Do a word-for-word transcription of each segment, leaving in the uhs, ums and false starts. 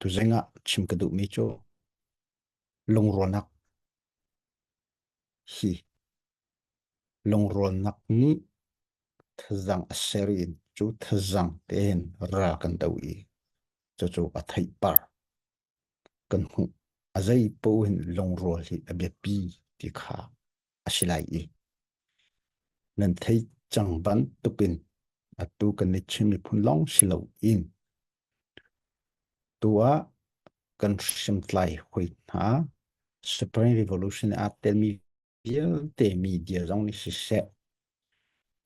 tuzengah chim ka duhmi cu lungrualnak hi. Lungrualnak nih thazang a ser in cu thazang tein ral kan do i cucu a theihpar kan hmuh. A zei paoh in lungrual hi a biapi ti kha a si lai i nan thei cang bantukin atu kan i chim miphun lawng si loin tua kan hrimtlai hoih hna Spring Revolution a telmi vialte media zong nih siseh,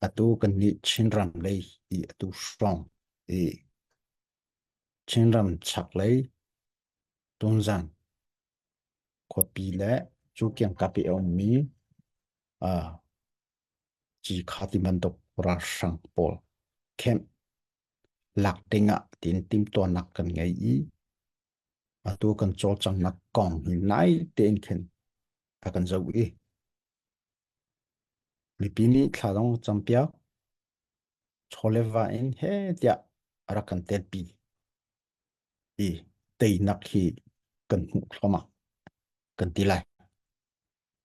atu kan nih Chinram lei i atu hrawng i Chinram chaklei Tonzang khuapi le cu kiangkap i a ummi, aa, Cikha ti bantuk ralhrang pawl khem lak dingah tin timtuahnak kan ngei i, atu kan cawlcangnak kong hi naite in khen a kan zoh i, mipi nih thla dong campiak chawleva in he tiah a rak kan telpi i, teinak hi kan hmuh thluahmah kan ti lai.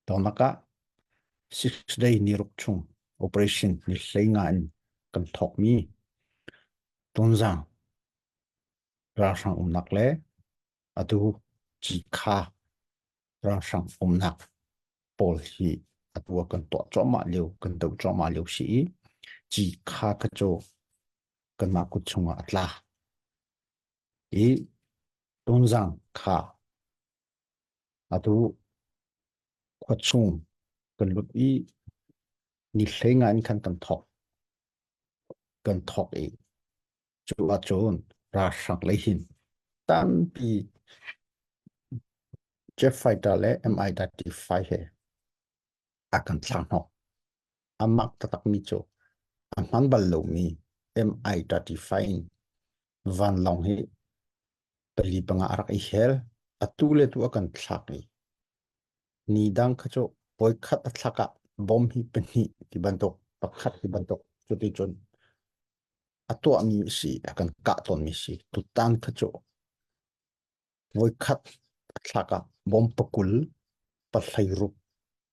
Dawtnak ah Six Day ni ruk chung operation ni hleinga in kan thawkmi Tonzang ralhrang umnak le atu Cikha ralhrang umnak pawl hi atu a kan tuah cuahmah lio, kan doh cuahmah lio si i, Cikha kha cu kanmah kut chungah a tla i, Tonzang kha atu khuachung kan lut i, ni hleinga in khan kan thawk, kan thawk i, cu ahcun ralhrang lei hin tampi jet fighter le M I thirty-five he a kan thlak hnawh. A mak taktakmi cu a hman bal lomi M I thirty-five in vanlawng hi pali panga a rak i hel, atu le tu a kan thlak i, nidang kha cu voikhat a thlak ah bom hi pahnih ti bantuk, pakhat hi bantuk, cuticun a tuahmi a si, a kan kah tawnmi a si. Tutan kha cu voikhat a thlak ah bom pakul, pahleiruk,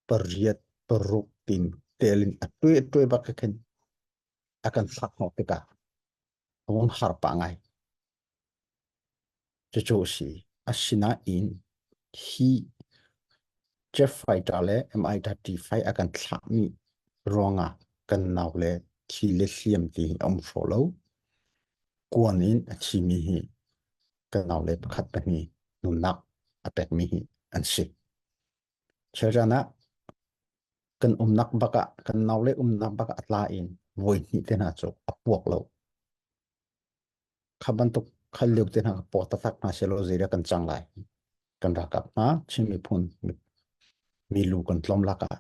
pariat, paruk tin telin a tuai a tuai bak kha khin a kan thlak hnawh tikah a vun har pah ngai. Cucu a si. Asinain hi jet fighter le M I thirty-five a kan thlakmi ruangah kan nau le thi le hliam ti hi a um hraw lo. Kuan in a thimi hi kan nau le pakhat pahnih nunnak a pekmi hi an si. Chel caan ah kan umnak bakah, kan nau le umnak bakah a tla in voi hnih te hna cu a puak lo. Kha bantuk kha lio te hna kha puak taktak hna sehlaw, zeidah kan cang lai? Kan ralkap hna, Chin miphun mi, mi lu kan tlawm lakah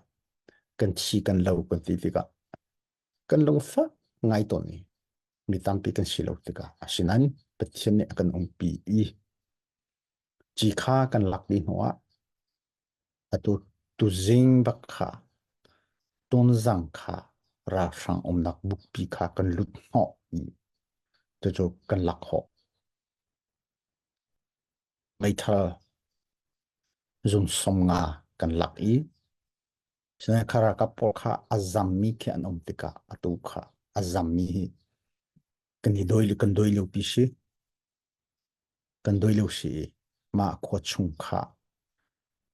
kan thi kan lo kan ti tikah kan lungfak ngai tawn i, mi tampi kan si lo tikah, asinain Pathian nih a kan umpi i, Cikha kan lak dih hnu ah atu tuzing bak kha Tonzang kha ralhrang umnak bukpi kha kan lut hnawh i, cucu kan lak hawh. Meithal zum sawmnga kan lak i, sinain kha ralkap pawl kha a zammi khi an um tikah atu kha a zammi hi kan i doi, kan doi lopi si. Kan doi lo si i, mah khuachung kha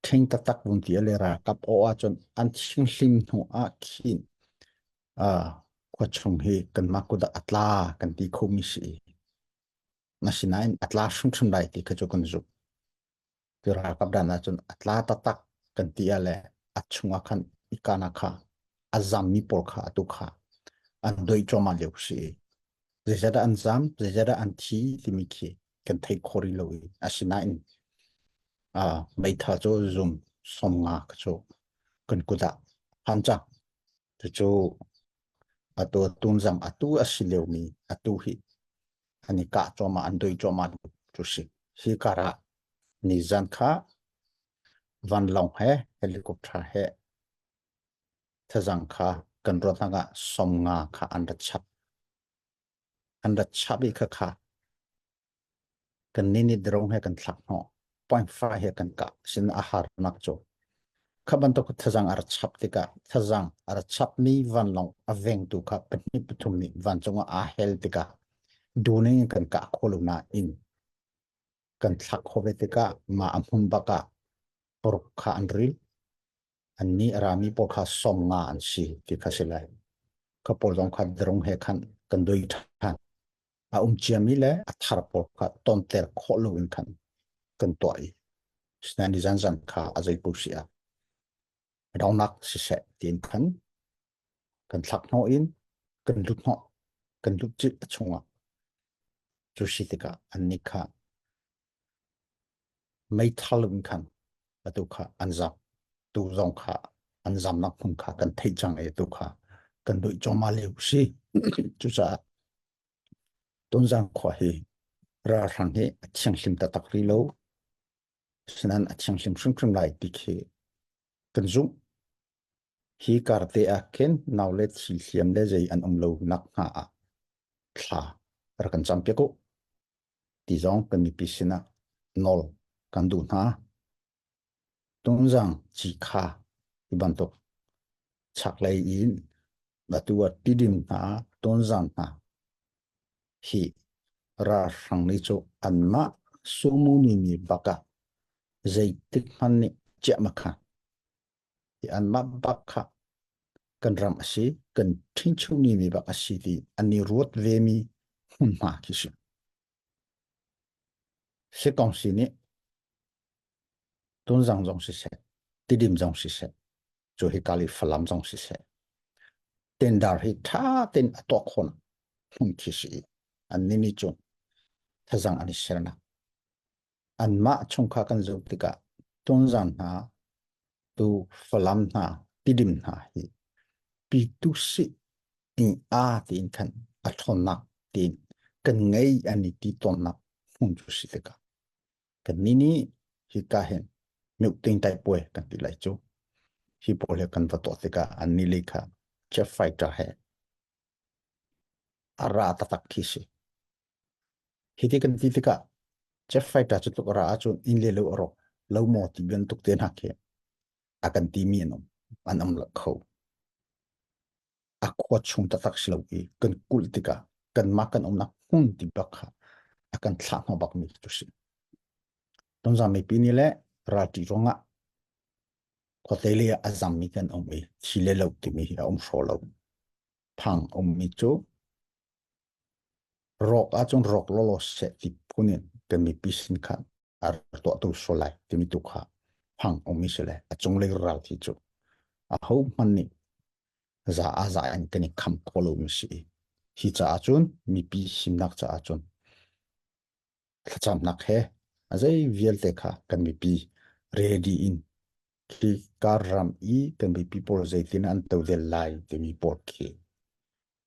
theng taktak vun ti a le ralkap aw ahcun an thinghlim hnu ah khin, aa, khuachung hi kanmah kut ah a tla kan ti khomi si i, asinain a tla hrimhrim lai ti kha cu kan zumh. Cu ralkap dan ahcun a tla taktak kan ti a le a chungah khan i kan ah kha a zammi pawl kha atu kha an doih cuahmah lio si i, zeizat ah an zam, zeizat ah an thi timi khi kan theih khawh rih lo i, asinain, aa, meithal cu zum sawmnga kha cu kan kut ah han cang. Cucu atu Tonzang atu a si liomi atu hi an i kah cuahmah, an doih cuahmah cu si. Hi karah nizan kha vanlawng he, helicopter he thazang kha kan ruahnak ah sawmnga kha an rak chap. An rak chap i kha kha Kan ni ni drone he kan thlak hnawh, point five he kan kah sin a har nak cu. Kha bantuk thazang a ra chap tikah thazang a ra chap mi vanlawng a vengtu kha pahnih pathum nih vancung ah aa hel tikah duning in kan kah khawh lo nain kan thlak khawh ve tikah mah a hmun bakah paruk kha an ril. Annih a rami pawl kha sawmnga an si ti kha si lai. Kha pawl zong kha drone he khan kan doi ṭhan. A um ciami le a thar pawl kha tawnter khawh lo in khan kan tuah i. Sinain i zanzan kha a zei paoh si a, a daunak siseh tiin khan kan thlak hnawh in kan lut hnawh, kan lut cih a chungah cu si tikah annih kha meithal in khan atu kha an zam, tu zong kha an zamnak hmun kha kan theih cang e, tu kha kan duih cuahmah lio si. Cucaah Tonzang khua hi ralhrang hi a thianghlim taktak rih lo, sinain a thianghlim hrimhrim lai ti khi kan zumh. Hi karte ah khin nau le thil hliam le zei an um lo nak hna ah thla ra kan campiak uh ti zong kan mipi sinah nawl kan duh hna. Tonzang ci kha hi bantuk chaklei in atu a Tidim hna, Tonzang hna hi ralhrang nih cu anmah sumu nimi bakah zeitik hmanh nih ciah makhan hi anmah bak kha kan ram a si, kan ṭhingcheu nimi bak a si ti an i ruat vemi hmunhma khi si. Sikong si nih Tonzang zong siseh, Tidim zong siseh, cu hi kali Falam zong siseh, tender hi ṭha tein a tuah khawh hmun khi si i, annih nih cun thazang an i sernak. Anmah chungkhar kan zoh tikah Tonzang hna, tu Falam hna, Tidim hna hi pitu si in a tiin khan a ṭhawnnak tiin kan ngei an i ti tawnnak hmun cu si tikah kan ni nih hi ka hin meuh ting tai puai kan ti lai cu. Hi pawl he kan va tuah tikah an ni lei kha jet fighter he a ra taktak khi si. Hiti kan ti tikah jet fighter cu tuk a ra ahcun inn le lo a rawk lo maw ti bantuk te hna khi a kan timi an um, an um lo kho. A khua chung taktak si lo i kan kulh tikah kanmah kan umnak hmun ti bak kha a kan thlah hnawh bakmi cu si. Tonzang mipi nih le ralṭi ruangah khuate lei ah a zammi kan um i thi le lo timi hi a um hraw lo. Phang ummi cu rawk ahcun rawk lawlaw seh ti phun in kan mipi sin khan a tuahtu sual lai timi tu kha phang ummi si le a cunglei ral hi cu ahohmanh nih za a za in kan i kham khawh lomi si i, hi caah cun mipi himnak caah cun thlacamnak he a zei vialte kha kan mipi ready in khi kar ram i kan mipi pawl zeitin an to del lai timi pawl khi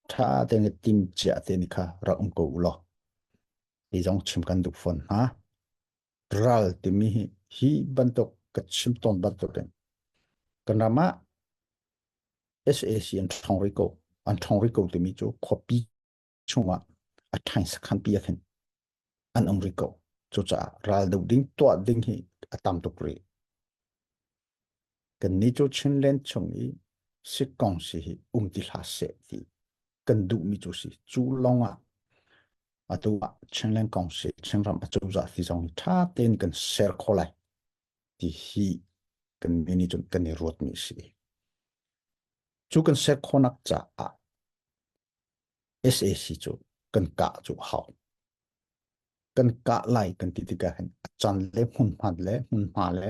ṭha tein tim ciah te ni kha rak um ko u law. Hi zong chim kan duh fawn hna. Ral timi hi, hi bantuk ka chim tawn bantuk in kan ram ah S A C an ṭhawng rih ko, an ṭhawng rih ko timi cu khuapi chungah a ṭhain sakhanpi a khin an um rih ko. Cucaah ral do ding, tuah ding hi a tam tuk rih. Kannih cu Chinland chung i sikong si hi um ti hlah seh ti kan duhmi cu si. Cu lawngah atu ah Chinland Council, Chinram a cozah ti zong hi ṭha tein kan ser khawh lai ti hi kannih nih cun kan i ruatmi si. Cu kan ser khawhnak caah S A C cu kan kah cu hau. Kan kah lai kan ti tikah hin a can le hmunhma le hmunhma le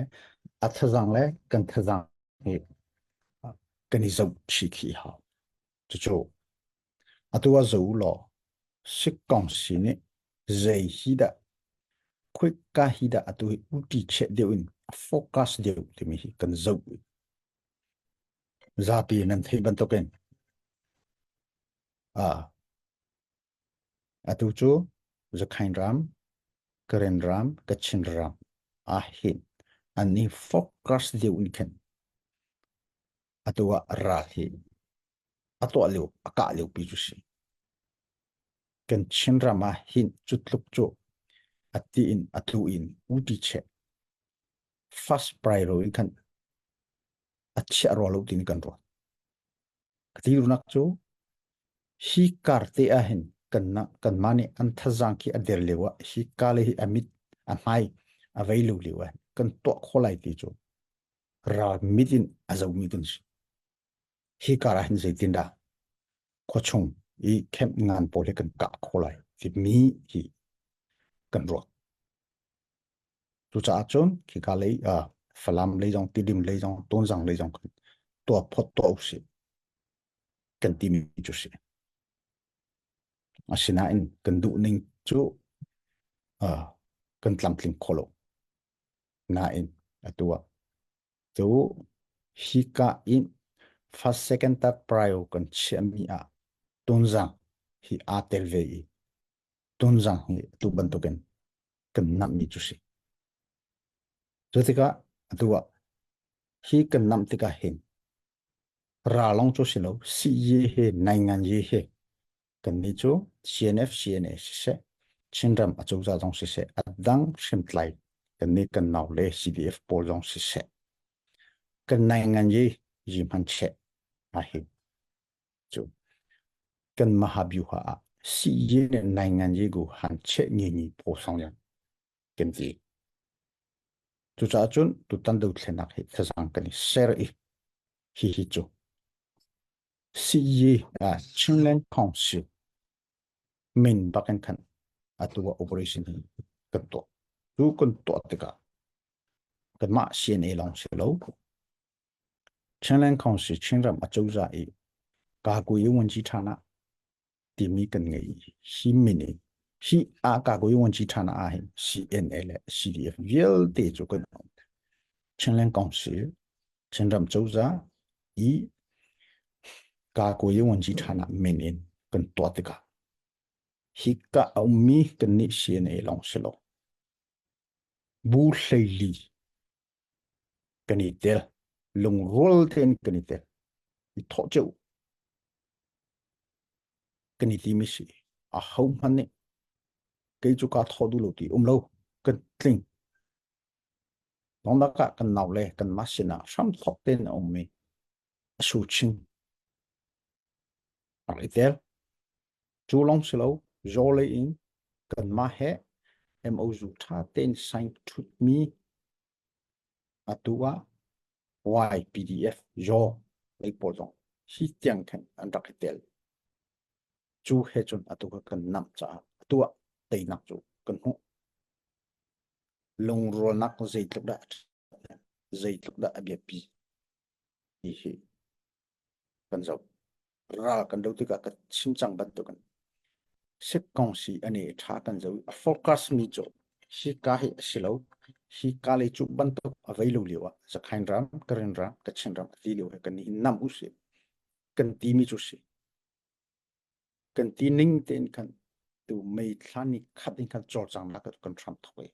a thazang le kan thazang hi kan i zoh chih khi hau. Cucu atu a zoh law, sikong si nih zei hi dah, khuika hi dah atu hi uti cheh deuh in a focus deuh timi hi kan zoh. Zapi nan theih bantukin a atu cu Zakhain ram, Karen ram, Kachin ram ah hin an i focus deuh in khen atu ah ral hi a tuah lio, a kah lio pi cu si. Kan Chinram ah hin cutluk cu a ti in a tu in u ti cheh. First priority in khan a chiah rua lo tin kan ruat. Ka ti duhnak cu hi karte ah hin kan na, kanmah nih an thazang khi a der lio ah hi kar le hi a mit a hmai a vei lo lio ah hin kan tuah khawh lai ti cu ral mit in a zo mi kan si. Hi kar ah hin zeitindah khuachung i camp ngan pawl hi kan kah khawh lai timi hi kan ruat. Cucaah cun khika lei, aa, Falam lei zong, Tidim lei zong, Tonzang lei zong kan tua phot tuah uh sih kan timi cu sih. Asinain kan duh ning cu, aa, kan tlamtling khawh lo. Nain atu ah tu hi kar in first, second, third prior kan chiahmi ah Tonzang hi aa tel ve i Tonzang hi tu bantukin kan namh mi cu si. Cutikah atu ah hi kan namh tikah hin ral lawng cu si lo, sihye he, nainganye he, kannih cu C N F, C N A siseh, Chinram acozah zong siseh, a dang hrimtlai kannih kan nau le C D F pawl zong siseh, kan nainganye yi hman cheh ahi. Cu kan mahabyuha ah sihye le nainganye gu han cheh ngengi pawl sang liang kan ti. Cucaah cun tutan dothlennak hi thazang kan i ser i hihi cu sihye, aa, Chinland Council min bakin khan atu ah operation hi kan tuah. Tu kan tuah tikah kanmah C N A lawng si lo. Chinland Council, Chinram acozah i ကာကွယ်ရေးဝန်ကြီးဌာန timi kan ngei hi min in hi a ကာကွယ်ရေးဝန်ကြီးဌာန ah hin C N A le C D F vialte cu kan um. Chinland Council, Chinram acozah i ကာကွယ်ရေးဝန်ကြီးဌာန min in kan tuah tikah hi kar a ummi kannih C N A lawng si lo. Bu hleili kan i tel, lungrual tein kan i tel, i thawh ceuh kan i timi si. Ahohmanh nih kei cu ka thawh duh lo ti um lo, kan tling. Nongdakah kan nau le kanmah sinah hramthawk tein a ummi a suching a rak i tel. Cu lawng si lo, zaw lei in kanmah he M O U ṭha tein sign thutmi atu ah Y P D F zaw lei pawl zong hi tiang khan an rak i tel. Cu he cun atu kha kan namh caah atu ah teinak cu kan hmuh. Lungrualnak zeitluk dah, zeitluk dah a biapi ti hi kan zoh. Ral kan do tikah ka chim cang bantukin sik kong si a ni ṭha kan zoh i a focus mi cu hi ka hi a si lo, hi ka lei cu bantuk a vei lo lio ah Zakhain ram, Karen ram, Kachin ram a ti lio he kan i nam uh si, kan timi cu si. Kan ti ning tein khan tu May thla ni khat in khan cawlcanghnak ah kan hram thawk i.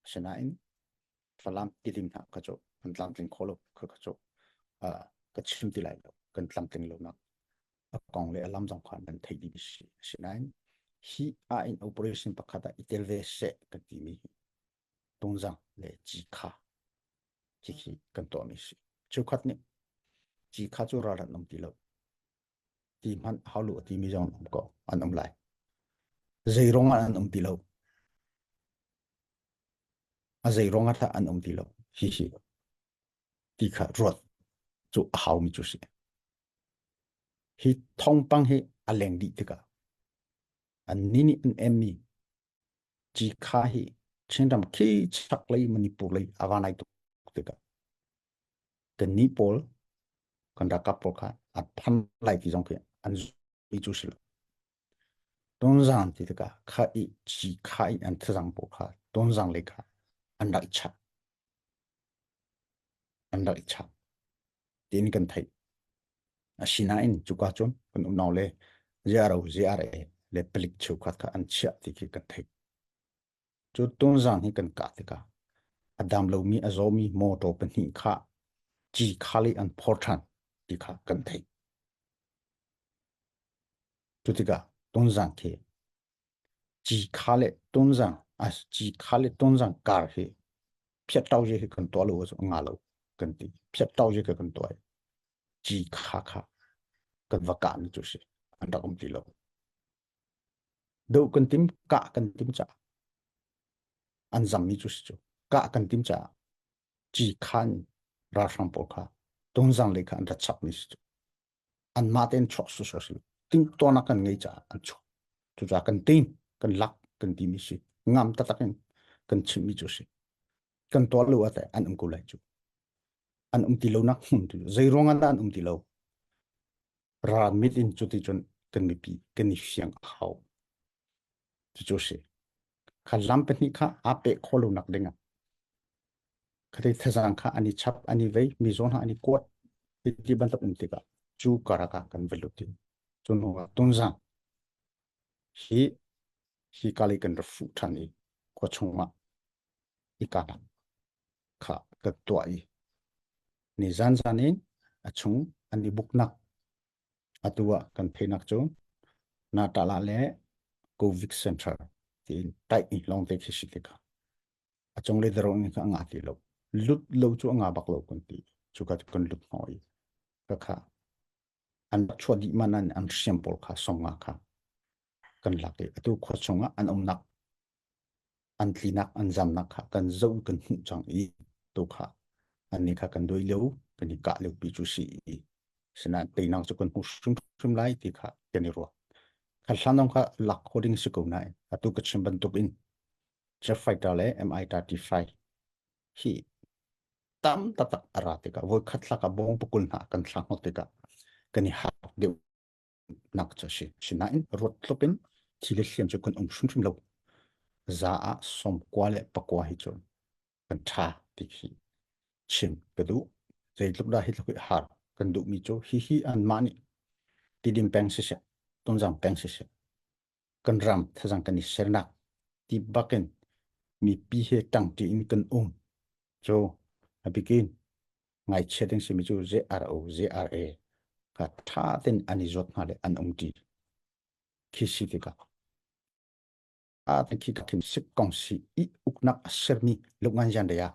Asinain Falam Tidim hna kha cu kan tlamtling khawh lo, kha kha cu, aa, ka chim ti lai lo, kan tlamtling lonak a kong le a lam zong kha nan theih dih si. Asinain hi ah in operation pakhat ah i tel ve seh kan timi hi Tonzang le Cikha hi khi kan tuahmi si. Cheukhat nih Cikha cu ralrat an um ti lo. Ti hmanh hau lo a timi zong an um ko, an um lai. Zei ruangah an um ti lo. A zei ruangah an um ti lo. Hihi. Ti kha ruat cu a haumi cu si. Hi thawngpang hi a leng dih tikah annih nih an emmi Cikha hi Chinram khi chaklei Manipur lei a va nai tuk tikah kannih pawl kan ralkap pawl kha a phan lai ti zong khi an zui cu si lo. Tonzang ti tikah kha i Cikha i an thazang pawl kha Tonzang lei kha an rak i chah. An rak i chah. Tin kan theih. Asinain cuka cun kan unau le Z R O, Z R A le palik cheukhat kha an chiah ti khi kan theih. Cu Tonzang hi kan kah tikah a dam lomi, a zawmi mawtaw pahnih kha Cikha lei an phor ṭhan ti kha kan theih. Cutikah Tonzang khi Cikha le Tonzang a ci kha le Tonzang kar hi phiat tau zia hi kan tuah lo a ngah lo kan ti. Phiat tau zia hi kan tuah hi. Ci kha kha kan va kah ni cu si. An rak um ti lo. Doh kan tim, kah kan tim ca an zam mi cu si cu. Kah kan tim ca ci khan ralhrang pawl kha Tonzang lei kha an rak chak mi si cu. Anmah te an chuak susuak si lo. Tingtuahnak kan ngei ca an chuak. Cuca kan ting, kan lak, kan ti mi si. Ngam taktak in kan chim mi cu si. Kan tuah lo a te an um ko lai cu. An um ti lo nak hmun tu. Zei ruangah dah an um ti lo. Ral mit in cuti cun kan mipi kan i fiang a hau. Cucu si. Kha lam pahnih kha a peh khawh lo nak dingah kha tei thazang kha an i chap, an i vei, mizaw hna an i kuat. Hiti bantuk um tikah cu karak ah kan va lut ding. Cun Tonzang hi, hi kal i kan rak fuh ṭhan i khua chungah i kal kha kan tuah i ni zan zan in a chung an i buknak, atu ah kan theihnak cu Natala le Covid Center tiin taih i lawngte khi si tikah a cung le darung in kha a ngah ti lo. Lut lo cu a ngah bak lo kan ti. Cu kha kan lut hnawh i kha kha an rak chuah dih man an, an hriam pawl kha sawmnga kha kan lak i atu khua chungah an umnak, an tlinak, an zamnak kha kan zoh, kan hmuh cang i tu kha annih kha kan doi lo, kan i kah lo pi cu si i. Sinain teinak cu kan hmuh hrimhrim lai ti kha kan i ruah. Kha hlan zong kha lak khawh ding si ko nain atu ka chim bantuk in jet fighter le M I thirty-five hi tam taktak a ra tikah voikhat hlak ah bawng pakul hna kan thlak hnawh tikah kan i hak deuh nak cu a si. Sinain ruat tluk in thil le hliam cu kan um hrimhrim lo. Za ah sawmkua le pakua hi cu kan ṭha ti khi chim ka duh. Zeitluk dah hi tluk hi har kan duhmi cu hihi anmah nih Tidim peng siseh, Tonzang peng siseh, kan ram thazang kan i sernak ti bakin mipi he ṭangṭi in kan um. Cu a bikin ngaihchia ding simi cu Z R O, Z R A kha ṭha tein an i zuat hna le an um ṭi khi si tikah a khi ka khin sik kong si i uknak a sermi Lungngan Zandaya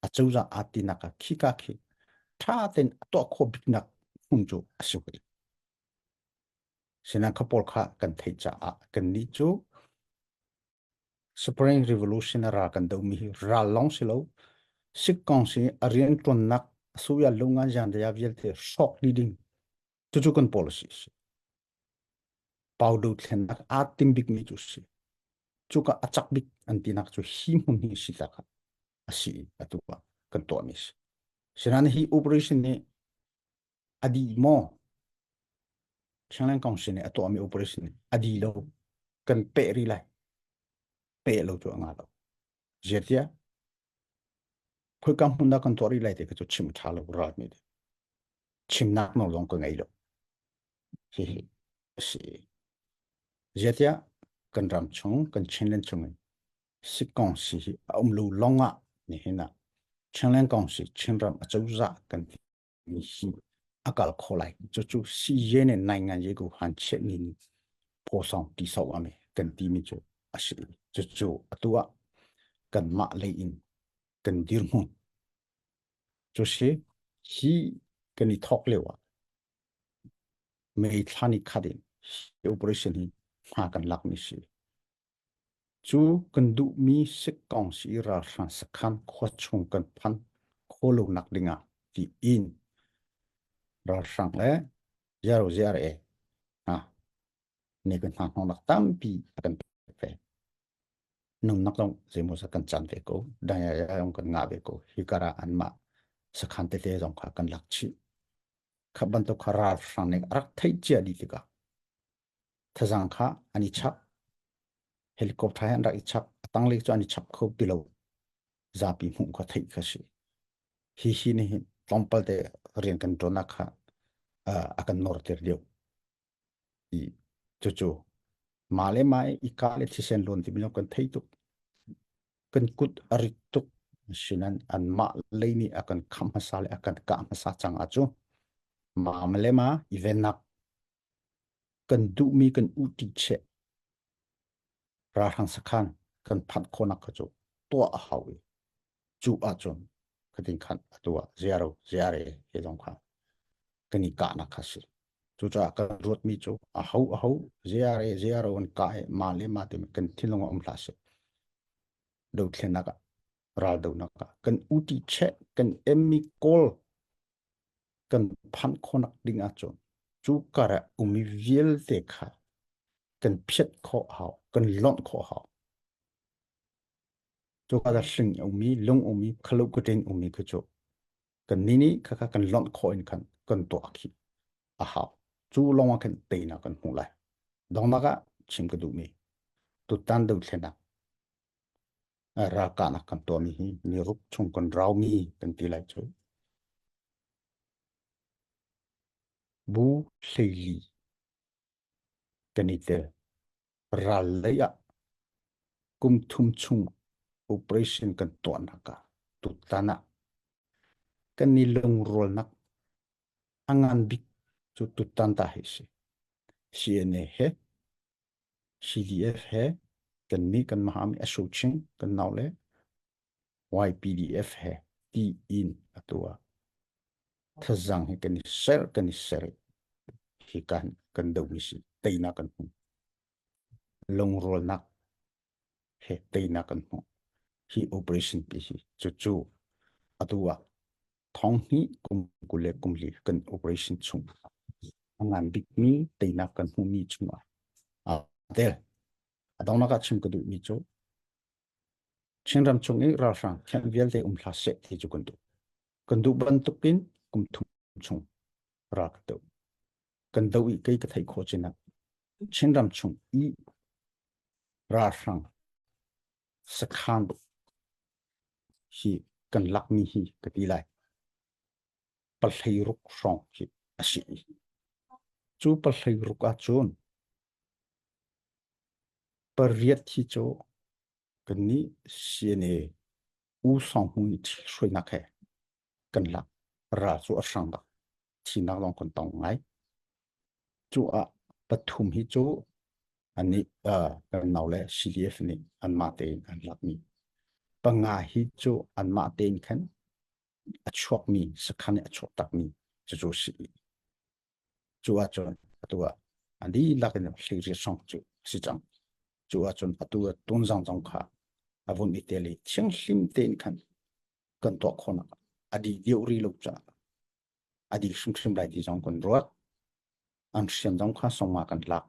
a cozah a tinak a khi ka khi ṭha tein a tuah khawh biknak hmun cu a si. Sinain kha pawl kha kan theih caah kannih cu Spring Revolution a ral kan domi hi ral lawng si lo, sik kong si a rianṭuannak a suya Lungngan Zandaya vialte hrawk dih ding, cucu kan policy si. Paudo thlennak aa tim bikmi cu si. Cuka a cak bik an tinak cu hi hmun hi si takah a si i atu ah kan tuahmi si. Sinain hi operation hi a dih maw? Chinland Council nih a tuahmi operation nih a dih lo, kan peh rih lai. Peh lo cu a ngah lo. Ziatia khoika hmun dah kan tuah rih lai ti kha cu chim ṭha lo ralmi te. Chimnak no zong ka ngei lo. Hihi a si. Ziatia kan ram chung, kan Chinland chung in sik kong si hi a um lo lawngah nihin ah Chinland Council, Chinram a cozah kan ti mi hi a kal khawh lai. Cucu siye ne naingan ye ko han che ni ni pho sawng ti sawng a me kan timi cu a si. Cucu atu ah kanmah lei in kan dirhmun cu si. Hi kan i thawk lio ah May thla ni khat in hi operation hi hna kan lakmi si. Cu kan duhmi sik kong si i ralhrang sakhan khua chung kan phan khawh lonak dingah tiin ralhrang le Z R O, Z R A hna nih kan hnahnawhnak tampi a kan pek ve. Nunnak zong zeimawzat kan caan ve ko, dangdang zong kan ngah ve ko. Hi karah anmah sakhan tete zong kha kan lak chih. Kha bantuk kha ralhrang nih a rak theih cia dih tikah thazang kha an i chap, helicopter he an rak i chap, a tanglei cu an i chap kho ti lo. Zapi hmuh kha theih kha si. Hihi nih hin tlawmpalte rian kan ṭuannak kha, aa, a kan norter deuh. I cucu mah le mah i kah le thisen luan timi zong kan thei tuk. Kan kut a rit tuk. Sinan anmah lei nih a kan khamh hmasa le a kan kah hmasa cang ahcun mah le mah i vennak kan duhmi kan uti cheh ralhrang sakhan kan phanh khawhnak kha cu tuah a hau i, cu ahcun ka ding khan atu ah Z R O, Z R A hi zong kha kan i kahnak kha si. Cucaah kan ruatmi cu a ho a ho, Z R A, Z R O an kah i, mah le mah te kan thinlung ah um hlah seh. Dothlennak ah, raldonak ah kan U T check, kan M E call, kan phanh khawhnak ding ahcun cu kar ah um i vialte kha kan phiat khawh hau, kan lonh khawh hau. Cu kar ah hling a um i, lung a um i, khalo ka ṭin a um i kha cu kan ni nih kha, kha kan lonh khawh in khan kan tuah khi a hau. Cu lawng ah khan teinak kan hmuh lai. Dongnak ah chim ka duhmi tutan dothlennak, a, ralkahnak kan tuahmi hi ni ruk chung kan raumi kan ti lai cu, bu hleili kan i tel. Ral lei ah kum thum chung operation kan tuahnak ah tutan ah kan i lungrualnak a ngan bik cu tutan ta hi si. C N A he, C D F he, kan nih kan maham i a suching kan nau le Y P D F he, tiin atu ah thazang hi kan i ser, kan i ser hi. Kan, kan domi si, teinak kan hmu. Lungrualnak he teinak kan hmu. Hi operation pi hi. Cucu atu ah thong hnih kum kul le kum li kan operation chung a ngan bikmi teinak kan hmuhmi chungah a tel. A dongnak ah chim ka duhmi cu Chinram chung i ralhrang thianh vialte um hlah seh ti cu kan duh. Kan duh bantukin kum thum chung ral ka doh. Kan doh i kei ka theih khawh cin ah Chinram chung i ralhrang sakhan hi kan lakmi hi ka ti lai. Pahleiruk hrawng hi a si i, cu pahleiruk ahcun pariat hi cu kan nih C N A U Sawng Hmung i thil hruainak he kan lak, ral cu a hrang bak, thihnak zong kan tong ngai. Cu ah pathum hi cu an nih, aa, kan nau le C D F nih anmah tein an lakmi. Panga hi cu anmah tein khan a chuakmi, sakhan nih a chuak takmi cucu si i, cu ahcun atu ah a dihlak in hleiriat hrawng cu a si cang. Cu ahcun atu ah Tonzang zong kha a vun i tel i, thianghlim tein khan kan tuah khawhnak a dih deuh rih lo caah a dih hrimhrim lai ti zong kan ruat. An hriam zong kha sawmnga kan lak.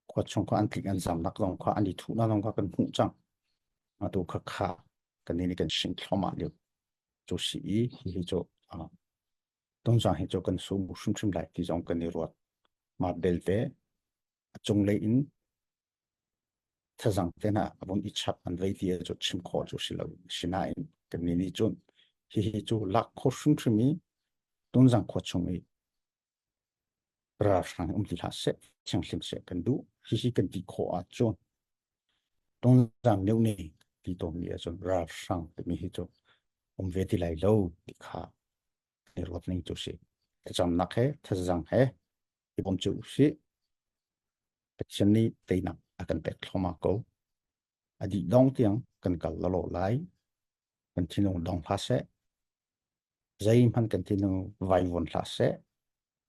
Khua chung kha an tlik an zamnak zong kha, an i thuhnak zong kha kan hmuh cang. Atu kha kha kan nih nih kan hring thluahmah lio cu si i, hihi cu, aa, Tonzang hi cu kan sawm hrimhrim lai ti zong kan i ruat. Mah belte a cunglei in thazang te hna a vun i chap an vei ti a cu chim khawh cu si lo. Sinain kan nih nih cun hihi cu lak khawh hrimhrim i Tonzang khua chung i ralhrang um ti hlah seh, thianghlim seh kan duh. Hihi kan ti khawh ahcun Tonzang neuh ni ti tawmi ahcun ralhrang timi hi cu um ve ti lai lo ti kha i ruat ning cu si. Thlacamnak he, thazang he i bawm cu si. Pathian nih teinak a kan pek thluahmah ko. A dih dong tiang kan kal lawlaw lai. Kan thinlung dong hlah seh. Zeihmanh kan thinlung vaivuan hlah seh.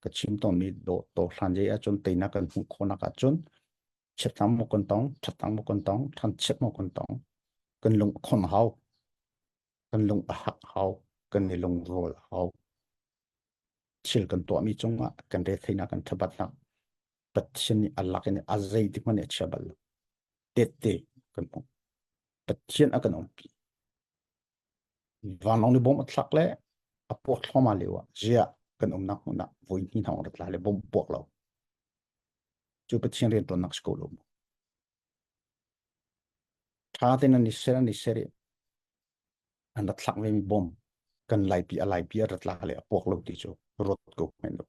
Ka chim tawnmi dawh, dawh hlan zei ahcun teinak kan hmuh khawhnak ahcun chiatnak maw kan tong, ṭhatnak maw kan tong, ṭhanchiat maw kan tong, kan lung a khon hau, kan lung a hak hau, kan i lungrual hau. Thil kan tuahmi cungah kan retheinak, kan ṭhabatnak Pathian nih a lak in a zei tik hmanh nih a chia bal lo. Tette kan um. Pathian a kan umpi. Vanlawng nih bawm a thlak le a puak thluahmah lio ah zia kan umnak hmun ah voi hnih hna hong rat lai le bawm puak lo. Cu Pathian rianṭuannak si ko lo. Ṭha tein an i ser, an i ser i an rak thlak vemi bawm kan laipi, a laipi a rat lai le a puak lo ti cu ruat ko hmanh lo.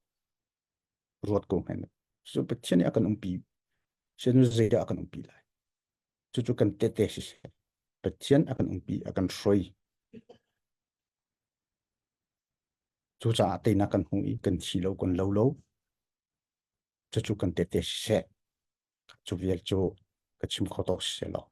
Ruat ko hmanh lo. Cu Pathian nih a kan umpi. Sianu zeidah a kan umpi lai? Cucu kan tete siseh, Pathian a kan umpi, a kan hruai. Cucaah teinak kan hmu i kan thi lo, kan lo lo. Cucu kan tete siseh. Cu vial cu ka chim kho tawk siseh law,